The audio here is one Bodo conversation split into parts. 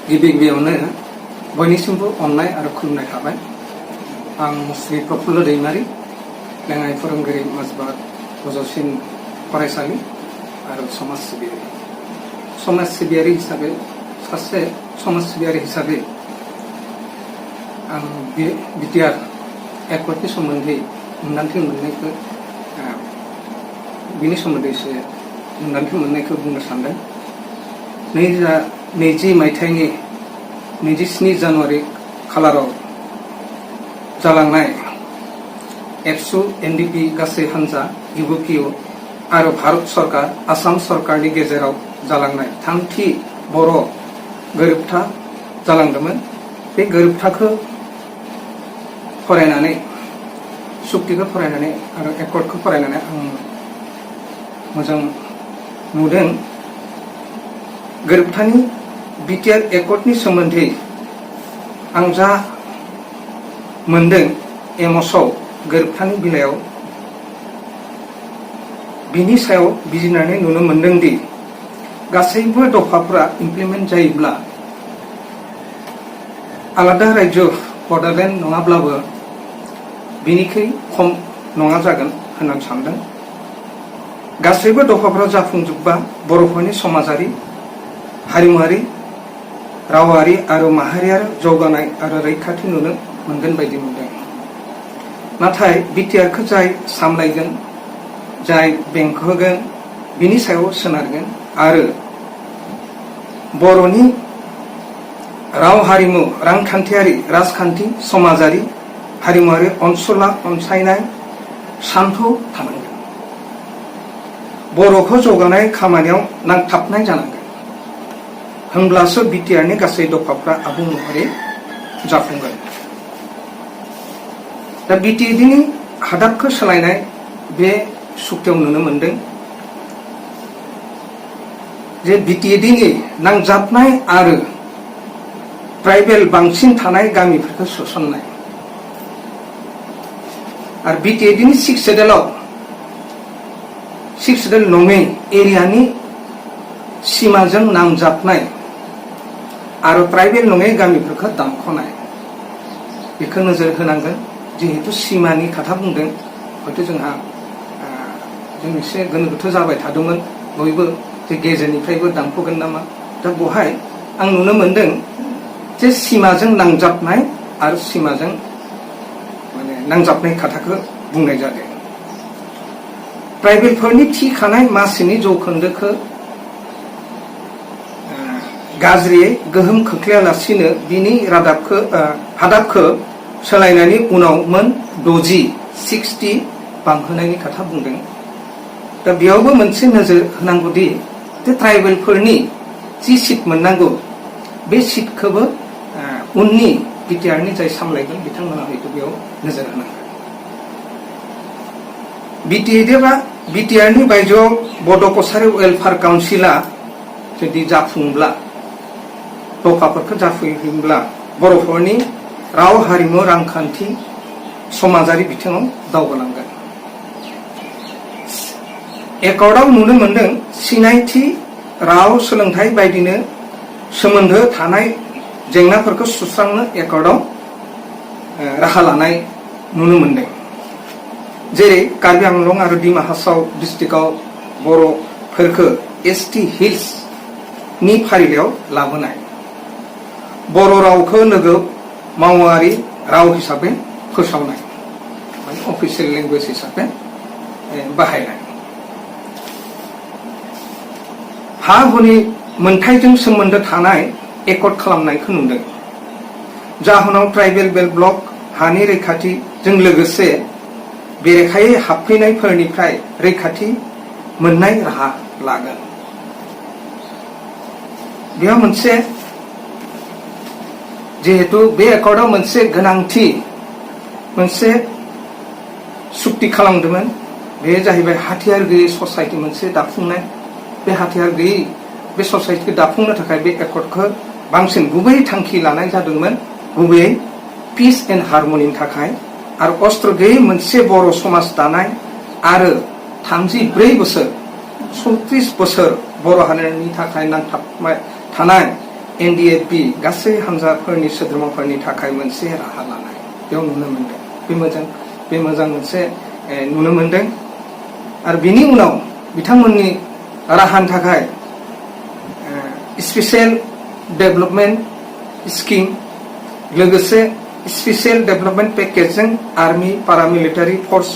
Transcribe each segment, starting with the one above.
गिबि गिबियावनो बयनिसिमबो अननाय आरो खुलुमनाय थाबाय। आं श्री प्रफुल्ल दैमारी, लेङाइ फोरोंगिरि माजबाद गोजौसिन फरायसालि आरो समाज सिबियारि हिसाबै सासे समाज सिबियारि हिसाबै आं बिटिआर एकर्डनि सोमोन्दै मोन्दांथि मोननायखौ बिनि सोमोन्दै एसे मोन्दांथि मोननायखौ बुंनो सानदों। 2020 मायथाइनि 27 जानुवारि खालाराव जालांनाय एबसु एनडिपि गासै हान्जा इउपिअ आरो भारत सरकार आसाम सरकारनि गेजेराव जालांनाय थामथि बर' गोरोबथा जालांदोंमोन। बे गोरोबथाखौ फरायनानै सुक्तिखौ फरायनानै आरो एकर्डखौ फरायनानै आं मोजां नुदों। गोरोबथानि बिटिआर एकर्डनि सोमोन्दै आं जा मोनदों एमसआव गोरोबथानि बिलायाव बिनि सायाव बिजिरनानै नुनो मोनदों दि गासैबो दफाफोरा इमप्लिमेन्ट जायोब्ला आलादा रायजो बड'लेण्ड नङाब्लाबो बिनिख्रुइ खम नङा जागोन होननानै सानदों। गासैबो दफाफोरा जाफुंजोबबा बर'फोरनि समाजारि, हारिमुआरि, रावारि आरो माहारियारि जौगानाय आरो रैखाथि नुनो मोनगोन बायदि नुदों। नाथाय बिटिआरखौ जाय सामलायगोन, जाय बेंखहोगोन बिनि सायाव सोनारगोन आरो बर'नि राव हारिमु, रांखान्थियारि, राजखान्थि, समाजारि, हारिमुआरि अनसायनाय सान्थौ थानांगोन। बर'खौ जौगानाय खामानियाव नांथाबनाय जानांगोन। होमब्लासो बिटिआरनि गासै दफाफ्रा आबुं महरै जाफुंगोन। दा बिटिएडिनि हादाबखौ सोलायनाय बे सुक्तियाव नुनो मोनदों जे बिटिएडिनि नांजाबनाय आरो ट्राइबेल बांसिन थानाय गामिफोरखौ सोसननाय आरो बिटिएडिनि 6 सेडुल नङै एरियानि सिमाजों नांजाबनाय आरो ट्राइबेल नङै गामिफोरखौ दानख'नाय बेखौ नोजोर होनांगोन। जिहेतु सिमानि खोथा बुंदों, हयथ' जोंहा जों एसे गोनो गोथो जाबाय थादोंमोन बयबो जे गेजेरनिफ्रायबो दानख'गोन नामा। दा बेवहाय आं नुनो मोनदों जे सिमाजों नांजाबनाय आरो सिमाजों नांजाबनाय खोथाखौ बुंनाय जादों। ट्राइबेलफोरनि थि खानाय मासिनि जौखोन्दोखौ गाज्रियै गोहोम खोख्लैयालासिनो बिनि हादाबखौ सोलायनायनि उनाव मोन 60 बांहोनायनि खोथा बुंदों। दा बेयावबो मोनसे नोजोर होनांगौदि जे ट्राइबेलफोरनि जि सिट मोननांगौ बे सिटखौबो उननि बिटिआरनि जाय सामलायगोन बिथांमोना हयथ' बेयाव नोजोर होनांगोन। बिटिआरनि बायजोआव बड' कसारि वेलफेयार काउन्सिला जुदि जाफुंब्ला, दफाफोरखौ जाफुंहोब्ला बर'फोरनि राव, हारिमु, रांखान्थि, समाजारि बिथिङाव दावगालांगोन। एकर्डआव नुनो मोनदों सिनायथि, राव, सोलोंथाइ बायदिनो सोमोन्दो थानाय जेंनाफोरखौ सुस्रांनो एकर्डआव राहा लानाय नुनो मोनदों। जेरै कार्बि आंलं आरो डिमा हासाव डिस्ट्रिक्टआव बर'फोरखौ एसटि हिल्सनि फारिलाइयाव लाबोनाय, बर' रावखौ लोगो मावआरि राव हिसाबै फोसावनाय, अफिसियेल लेंगुवेज हिसाबै बाहायनाय, हा हुनि मोनथायजों सोमोन्दो थानाय एकर्ड खालामनायखौ नुदों। जाहोनाव ट्राइबेल बेल्ट ब्लक हानि रैखाथिजों लोगोसे बेरेखायै हाबफैनायफोरनिफ्राय रैखाथि मोननाय राहा लागोन। बेयाव मोनसे जिहेतु बे एकर्डआव मोनसे गोनांथि मोनसे सुक्ति खालामदोंमोन, बे जाहैबाय हाथियार गैयै ससाइटि मोनसे दाफुंनाय। बे हाथियार गैयै बे ससाइटिखौ दाफुंनो थाखाय बे एकर्डखौ बांसिन गुबै थांखि लानाय जादोंमोन, गुबैयै पिस एन्ड हारमनिनि थाखाय आरो अस्त्र गैयै मोनसे बर' समाज दानाय आरो 34 बोसोर 36 बोसोर बर' हारिनि थाखाय नांथाबनाय थानाय NDFB गासै हान्जाफोरनि सोद्रोमाफोरनि थाखाय मोनसे राहा लानाय बेयाव नुनो मोनदों। बे मोजां मोनसे नुनो मोनदों। आरो बिनि उनाव बिथांमोननि राहानि थाखाय स्पेशल डेभेलपमेन्ट स्किम लोगोसे स्पेशल डेभेलपमेन्ट पैकेजजों आर्मी पारामिलिटारि फोर्स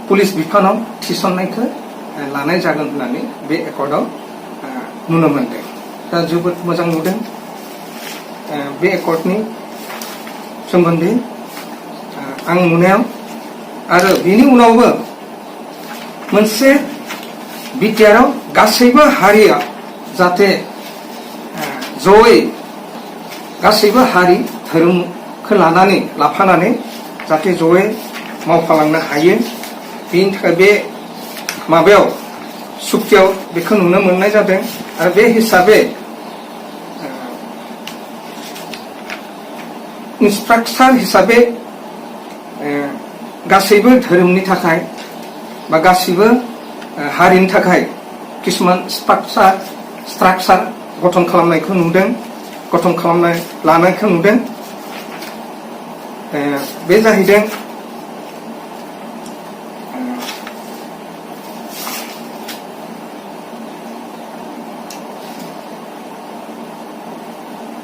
पुलिस बिफानाव थिसननायखौ लानाय जागोन होननानै बे एकर्डआव नुनो मोनदों। दा जोबोद मोजां नुदों बे एकर्डनि सोमोन्दै आं नुनायाव। आरो बिनि उनावबो मोनसे बिटिआरआव गासैबो हारिया जाहाथे जयै गासैबो हारि धोरोमखौ लाफानानै जाहाथे जयै मावफालांनो हायो, बेनि थाखाय बे माबायाव सुक्तियाव बेखौ नुनो मोननाय जादों। आरो बे हिसाबै स्ट्राक्चार हिसाबै गासैबो धोरोमनि थाखाय बा गासैबो हारिनि थाखाय किसुमान स्ट्राक्चार गठन खालामनायखौ नुदों, गठन खालामनाय लानायखौ नुदों। बे जाहैदों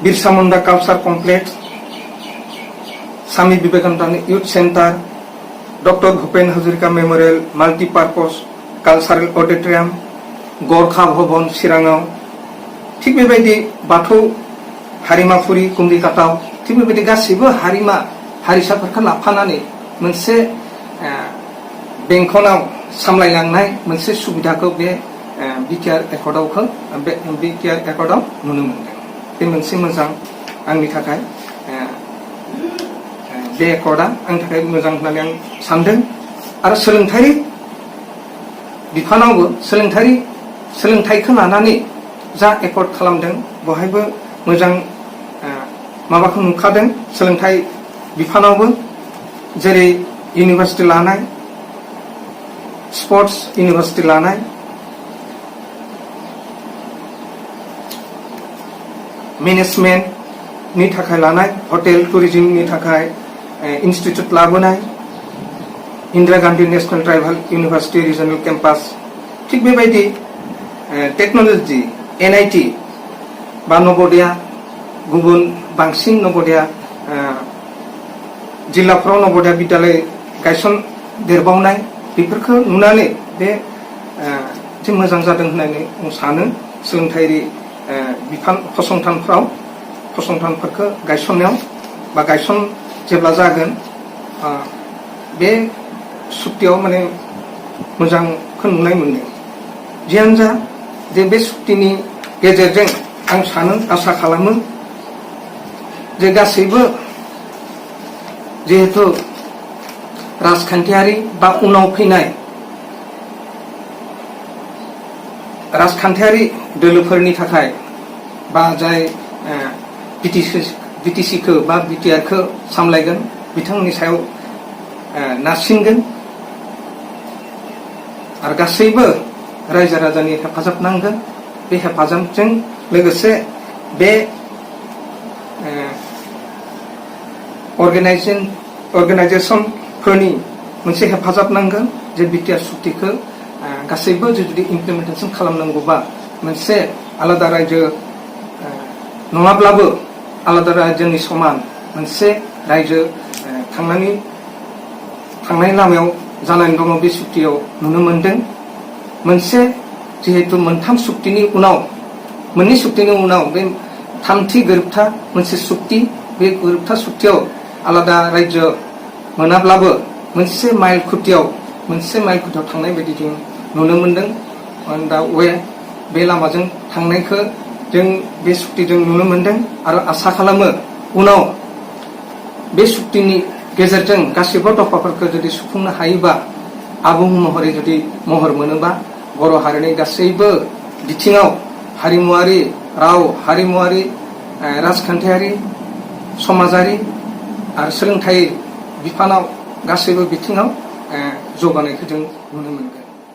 Birsa Munda culture complex, Swami Vivekananda youth centre, doctor Bhupen Hazarika memorial multipurpose cultural auditorium, Gorkha Bhawan चिराङाव, थिग बेबायदि बाथौ हारिमाफुरि कुम्रिकाटाव, थिग बेबायदि गासैबो हारिसाफोरखौ लाफानानै मोनसे बेंखनाव सामलायलांनाय मोनसे सुबिदाखौ बे बिटिआर एकर्डआव नुनो मोनदों। बे मोनसे मोजां आंनि थाखाय बे एकर्डआ आंनि थाखाय मोजां होननानै आं सानदों। आरो सोलोंथायारि बिफानावबो सोलोंथाइखौ लानानै जा एकर्ड खालामदों बहायबो मोजां माबाखौ नुखादों। सोलोंथाइ बिफानावबो जेरै इउनिभार्सिटि लानाय, स्पर्ट्स इउनिभार्सिटि लानाय, मेनेजमेन्टनि थाखाय लानाय, हटेल टुरिज्मनि थाखाय इन्स्टिट्यूट लाबोनाय, Indira Gandhi national tribal university regional campos, थिग बेबायदि टेक्नोलॉजी NIT बा नवोदया गुबुन बांसिन नवोदया जिल्लाफोराव नवोदया विद्यालय गायसन देरबावनाय बेफोरखौ नुनानै बे जे मोजां जादों होननानै आं सानो। सोलोंथायारि बिफान फसंथानफोरखौ गायसननायाव बा जेब्ला जागोन बे सुक्तियाव माने मोजांखौ नुनाय मोनदों। जियानो जा जे बे सुक्तिनि गेजेरजों आं सानो आसा खालामो जे गासैबो जिहेतु राजखान्थियारि बा उनाव फैनाय राजखान्थियारि दोलोफोरनि थाखाय बा जाय बिटिसिखौ बा बिटिआरखौ सामलायगोन बिथांमोननि सायाव नारसिनगोन आरो गासैबो रायजो राजानि हेफाजाब नांगोन। बे हेफाजाबजों लोगोसे बे अर्गेनाइजेसनफोरनि मोनसे हेफाजाब नांगोन जे बिटिआर सुक्तिखौ गासैबो जुदि इमप्लिमेन्टेसन खालामनांगौबा मोनसे आलादा रायजो नङाब्लाबो आलादा रायजोनि समान मोनसे रायजो थांनाय लामायाव जानानै दङ। बे सुक्तियाव नुनो मोनदों। मोनसे जिहेतु मोननै सुक्तिनि उनाव बे थामथि गोरोबथा मोनसे सुक्ति, बे गोरोबथा सुक्तियाव आलादा रायजो मोनाब्लाबो मोनसे माइल खुन्थियाव थांनाय बायदि जों नुनो मोनदों। दा बे लामाजों थांनायखौ जों बे सुक्तिजों नुनो मोनदों आरो आसा खालामो उनाव बे सुक्तिनि गेजेरजों गासैबो दफाफोरखौ जुदि सुफुंनो हायोबा, आबुं महरै जुदि महर मोनोबा बर' हारिनि गासैबो बिथिङाव हारिमुवारि राव, हारिमुवारि राजखान्थियारि, समाजारि आरो सोलोंथाइ बिफानाव गासैबो बिथिङाव जौगानायखौ जों नुनो मोनगोन।